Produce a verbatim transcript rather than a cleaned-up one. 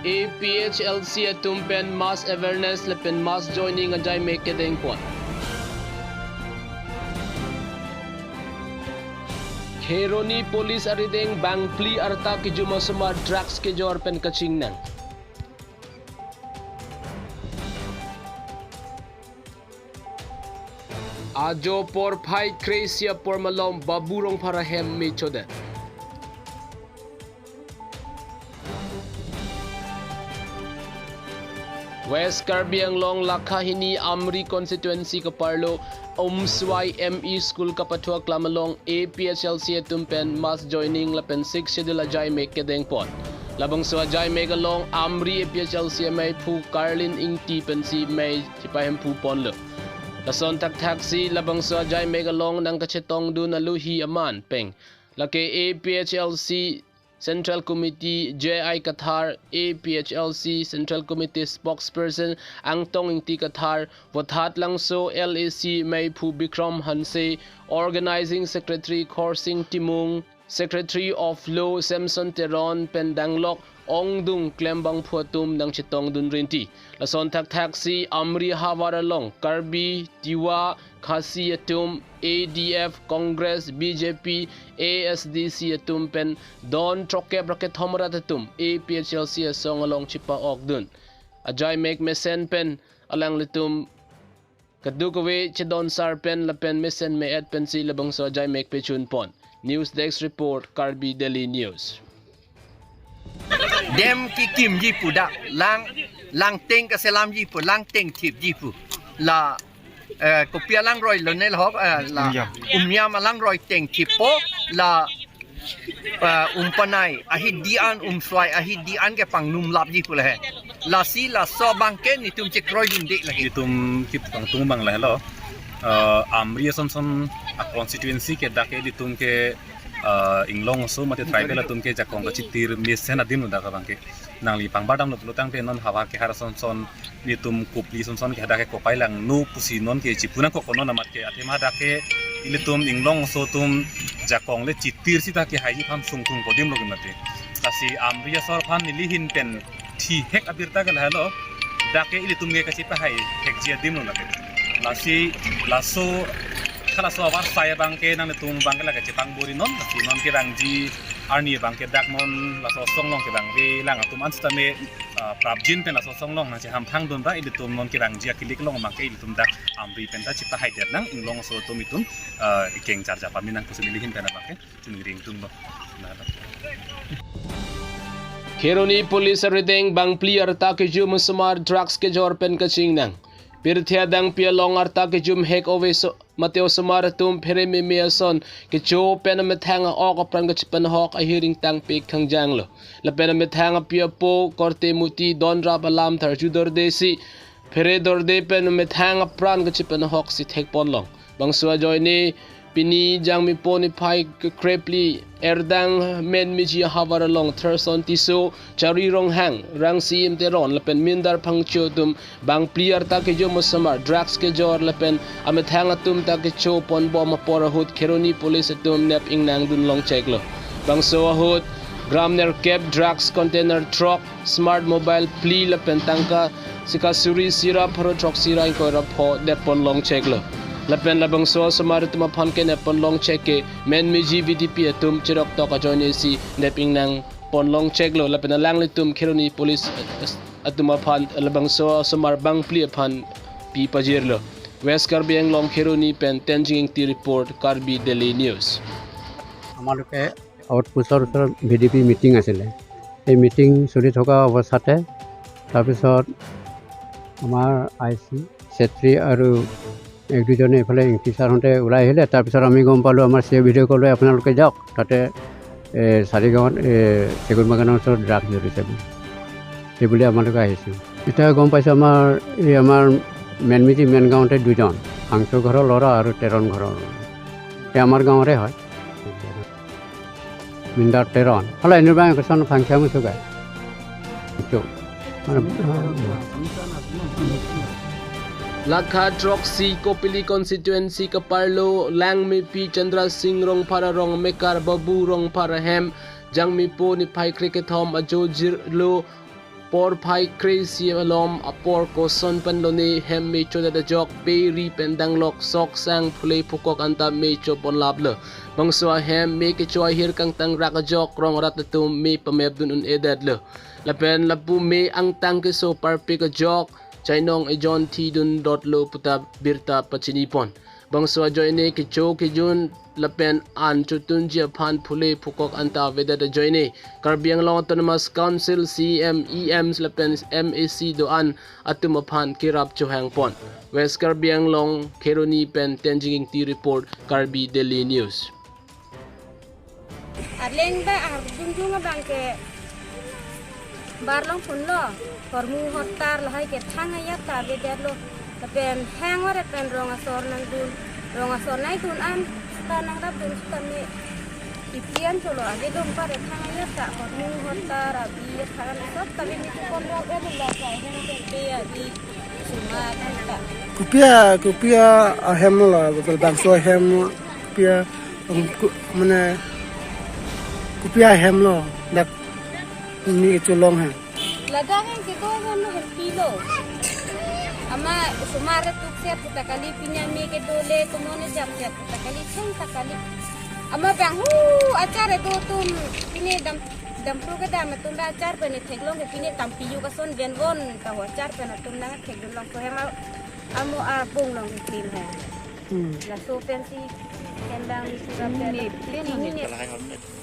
A P H L C atum pen mass awareness lapen mass joining ajaimek kedengpon. Kheroni Police arideng bangphli arta kejum asomar drugs kejor pen kachingnang. Ajo porphai kre-isi apor malom Babu Rongphar ahem me chodet. West Karbi Anglong lakha hini Amri constituency kaparlo Umswai M E School kapathu aklam along A P H L C atum pen mass joining lapen Sixth Schedule ajaimek kedengpon. Labangso ajaimek along Amri A P H L C ameiphu Carlin Ingti pensi mei chipahemphu ponlo. Lason thakthaksi labangso ajaimek along nangkachetongdun aluhi aman pen lake A P H L C Central Committee J I Kathar, A P H L C Central Committee Spokesperson Angtong Ingti Kathar, Vothatlangso L A C meiphu Bikram Hanse, Organizing Secretary Khorsing Timung, Secretary of Law Samson Teron pen danglok ongdung klembangphu atum nangchetongdun rinti. Lason thakthaksi Amri havar along Karbi, Tiwa, Khasi atum, A D F, Congress, B J P, A S D C atum pen don throkkep ra kethom arat atum A P H L C asong along chipa-okdun. Ajaimek mesen pen alanglitum kadokave chedon sar pen lapen mesen me-et pensi labangso ajaimek pechunpon. News Desk Report, Karbi Daily News. Dam kekimji pu dak, lang, langteng kaselamji pu, langteng thipji pu. La, eh, kopi alangroi lo ne lahok, eh, la, Umyam. Umyam alangroi teng thippo, la, eh, Umpanai, ahidi an, Umswai, ahidi an kepangnumlapji pu lahei. Lasi laso abangke netum chekroidunde lahei. Netum kip kangtung abang lahelo. Eh, Amri asonson a constituency ke dak ke netum ke, eh, inglong aso mate tribal atum ke jakong kachitir mesen adim lo dak abangke. Nangli pangbar damlo pulo tangte non havar kehar asonson netum kopili asonson ke hadak ke kopai langno pusi non ke chipu nangkok non amat ke athema hadak ke ilitum inglong aso atum jakong le chitir sita kehaiji aphan sungthung kodim lo ke mate. Lasi Amri asor aphan neli ahin pen thihek abirta ke lahelo. Dak ke ilitum ke kachipahai thekji adim lo mate. Lasi laso halaso avarsai abangke nanglitum abangke lake chepang bori non, lasi non kevangji arni abangke dak non laso asong along kevangve lang atum an sitame, ah, prapjin pen laso asong along nangchehamphang dun ra ilitum non kevangji akilik along abangke ilitum dak Amri pen ta chipahaidet nang inglong aso atum itum, ah, ikeng charja pame nang pusi neli ahin pen abangke chuningri ingtung lo. Kheroni Police arideng bangphli arta kejum asomar drugs kejor pen kachingnang. Pirthe adangpi along arta kejum hek ove so mate osomar atum phere meme ason kecho pen amethang a-ok apran kachipanhok ahiring tangpik khangjang lo. Lapen amethang api apo korte muti don rap alam tharju dorde si phere dorde pen amethang apran kachipanhok si thekpon long. Bangso ajoine pini Jangmipo niphai kre-phli Erdang Menmiji havar along Therson Tisso, Chari Ronghang, Rangsim Teron lapen Mindar Phangcho atum bangphli arta kejum asomar drugs kejor lapen amethang atum ta kecho ponbom apor ahut Kheroni Police atum nep ingnang dun longchek lo. Bangso ahut gram nerkep drugs container throk, smart mobile phli lapen tangka sika suri isi ra pharo throksi ra ingkoi ra pho nep pon longchek lo. Lapen labangso asomar atum aphan ke nep pon longchek ke Menmiji V D P atum chirok tok ajoine si nep ingnang pon longchek lo. Lapen alanglitum Kheroni Police, eh, atum aphan labangso asomar bangphli aphan pi pajir lo. West Karbi Anglong Kheroni pen Tenzing Ingti report, Karbi Daily News. আমালোকে আউটপোষ্টৰ ওচৰত V D P meeting আছিলে। সেই মিটিং চলি থকা অৱস্থাতে তাৰপিছত আমাৰ আই চি, ছেত্ৰী আৰু এক দুজনে এইফালে ইংতি ছাৰহঁতে ওলাই আহিলে। তাৰপিছত আমি গম পালোঁ, আমাৰ চি এ ভিডিঅ' কল লৈ আপোনালোকে যাওক, তাতে, এ, চাৰিগাঁৱত, এ, চেগুন বাগানৰ ওচৰত ড্ৰাগছ ধৰিছে বুলি। সেইবুলি আমালোকে আহিছোঁ। এতিয়া গম পাইছোঁ, আমাৰ এই আমাৰ মেনমিজি মেন গাঁৱতে দুজন, ফাংচু ঘৰৰ ল'ৰা আৰু তেৰণ ঘৰৰ ল'ৰা। এই আমাৰ গাঁৱৰে হয়। Mindar Teron. Hala inur bang keson phangkha musugai. Itu. Lakha throksi Kopili constituency kaparlo Langmepi Chandra Singh Rongphar arong mekar Babu Rongphar ahem Jangmipo niphai kre-kethom ajo jirlo porphai kre-isi alom apor koson pen lone hem me chodet ajok pe ri pen danglok sok sang phule phukok anta me chopon laplo. Bangso ahem me kecho ahir kangtang rak ajok rong rat atum me pamepdun un-edetlo. Lapen lapu me angtang keso parpik ajok chainong ejon thidun dotlo puta birta pachinipon. Bangso ajoine kecho kejun lapen an chotunji aphan phule phukok anta avedet ajoine Karbi Anglong Autonomous Council C E M, E Ms lapen M A C do-an atum aphan kerap chohangpon. West Karbi Anglong, Kheroni pen Tenzing Ingti report, Karbi Daily News. Arleng ba arjungjung abang ke barlong punlo, hormu hortar lahai ke thang ayat ta avedet lo. Lapen hang ore pen rong asor nangdun, rong asor nangdun an seta nangrapdun seta me ipian cholo ave dong pare thang ayat ta hormu hortar abi thangan sop kami ni kon rap ya dun ba kai hang ke pe abi suma kan ta. Kopi a, kopi ahem lo, bangso ahem kopi a, um, ku-, mane, kopi ahem lo, dak ni cholong he. Ladak hem kedo hem lo hem pilo. Ama osomar atum sir puta kali pini ame kedo le komo ne jam sir puta kali cheng ta kali. Ama bang hu achar do atum pini dam, dampru kedam atum ba achar pen theklong ke pini tampi yu kason venvon ka hu achar pen atum nangthekdun long ko hem a-, amo abung long ke krim he. Hmm. Laso pensi kendang ni sura pen. Pini ne, pini ne.